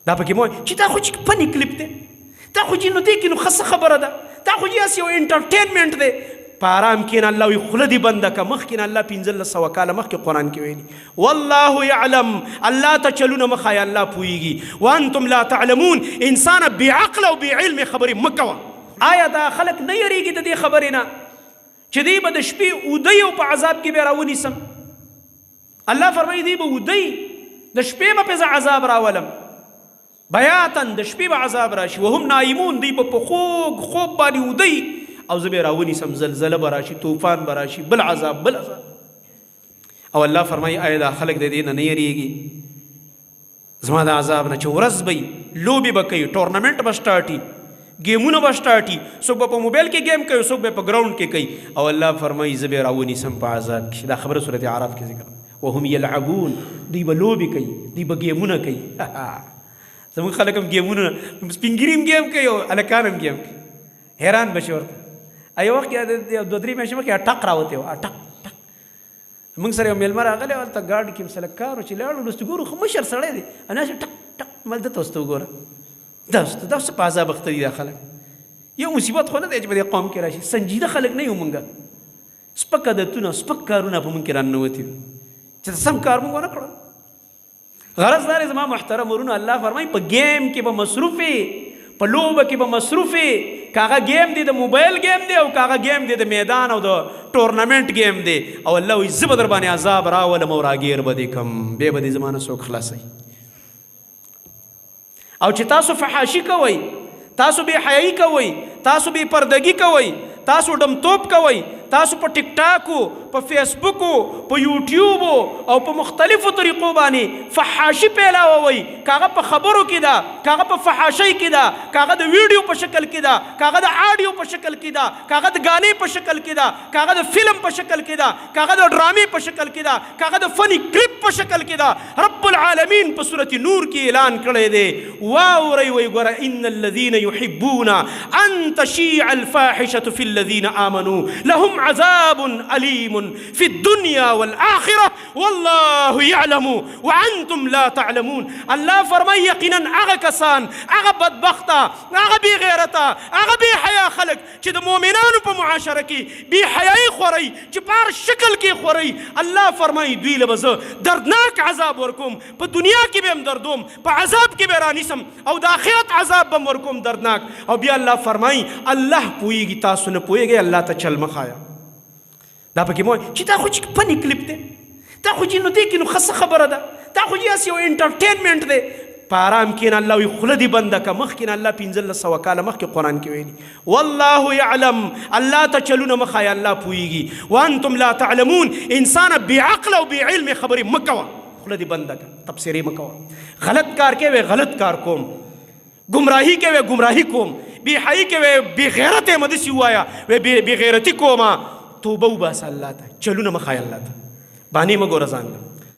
دا پکې مو چې دا خو چې فني کلیپ دی، دا خو چې نو دې کې نو ښه خبره ده، دا خو چې هسې یو انټرټینمنټ دی. په آرام کښېنه، الله وایي خوله دې بنده که. مخکې نه الله 1500 کاله مخکې قرآن کې ویلي والله یعلم، الله ته چلونه مه ښایه، الله پوهېږي. وانتم لا تعلمون. انسانه بې عقله او بې علمې خبرې مه کوه. آیا دا خلک نه یریږي د دې خبرې نه چې دی به د شپې اوده او په عذاب کې به راونیسم؟ الله فرمایي دی به اوده، د شپې به پې زه عذاب راولم، بیاتن د شپې به عذاب راشي، وهم نایمون، دوی به په خوږ خوب باندې اوده او زه به راونیسم، زلزله به راشي، طوفان به راشي، بل عذاب بل عذاب. او الله فرمایي آیا دا خلک د دې نه نه یریږي زما د عذاب نه چې ورځ به لوبې به کوي، ټورنمنټ به سټارټي، ګیمونه به سټارټي، څوک به په موبایل کې ګیم کوي، څوک به په ګراوند کې کوي، او الله فرمایي زه به راونیسم په عذاب کې. دا خبره سورت اعراف کې ذکر. وهم یلعبون، دوی به لوبې کوي، دوی به ګیمونه کوي. زموږ خلک هم ګیمونه، سپین ږیري هم ګیم کوي او هلکان هم ګیم کوي. حیران به شي ورته. یو وخت کې دوه درې میاشتې مخکې ټق راوتی و، ټق ټق. موږ سره یو مېلمه راغلی، هلته ګاډي کې مسله کار و، چې لاړو وروسته ګورو خو مشر سړی دی، انا چې ټق ټق مل ده ته اوس ته وګوره، دا اوس دا څه په عذاب اخته دي دا خلک. یو مصیبت خو نه دی چې په دې قوم کې راشي، سنجیده خلک نه یو موږ، سپک عادتونه سپک کارونه په موږ کې راننوتي دي چې سم کار موږ ونه کړل. غرض دا دی زما محترم ورونو، الله فرمایي په ګیم کې به مصروف یې، په لوبه کې به مصروف یې، که هغه ګیم دی د موبایل ګیم دی او که هغه ګیم دی د میدان او د ټورنمنټ ګیم دی، او الله وایي زه به در باندې عذاب راولم او راګیر به دې کم، بیا به دې زما نه څوک خلاصوي. او چې تاسو فحاشي کوئ، تاسو بې حیايي کوئ، تاسو بې پردګي کوئ، تاسو ډمتوب کوئ، تاسو په ټیک ټاکو، په فیسبوکو، په یوټیوبو او په مختلفو طریقو باندې فحاشي پیلاوئ، که هغه په خبرو کې ده، که هغه په فحاشۍ کې ده، که هغه د ویډیو په شکل کې ده، که هغه د آډیو په شکل کې ده، که هغه د ګانې په شکل کې ده، که هغه د فلم په شکل کې ده، که هغه د ډرامې په شکل کې ده، که هغه د فني کلیپ په شکل کې ده، رب العالمین په سورة نور کې اعلان کړی دی، واورئ وایي ګوره ان الذین یحبون ان تشیع الفاحشة فی الذین آمنوا لهم عذاب أليم في الدنيا والآخرة والله يعلم وأنتم لا تعلمون. الله فرمای یقینا هغه کسان، هغه بدبخته، هغه بې غیرته، هغه بې حیا خلک چې د مؤمنانو په معاشره کې بې حیایي خورئ، چې په هر شکل کې خورئ، الله فرمایي دوی له به زه دردناک عذاب ورکوم، په دنیا کې به هم دردوم، په عذاب کې به رانیسم او د آخرت عذاب به هم ورکوم دردناک. او بیا الله فرمایي الله پوهېږي تاسو نه پوهېږئ، الله ته چل مه ښایه. دا پکې مو چې دا خو چې فني کلیپ دی، دا خو چې نو دې کې نو ښه څه خبره ده، دا خو چې هسې یو انټرټینمنټ دی. په آرام کښېنه، الله وایي خوله دې بنده که. مخکې نه الله 1500 کاله مخکې قرآن کې ویلي والله یعلم، الله ته چلونه مه ښایه، الله پوهېږي. وانتم لا تعلمون. انسانه بې عقله او بې علمې خبرې مه کوه، خوله دې بنده که، تبصرې مه کوه. غلط کار کوې غلط کار کوم، ګمراهي کوې ګمراهي کوم، بې حیايي کوې بې غیرته یم داسې ووایه وې بې غیرتي کومه. توبه وباسه الله ته، چلونه مه ښایه الله ته، بانې مه ګوره ځان له.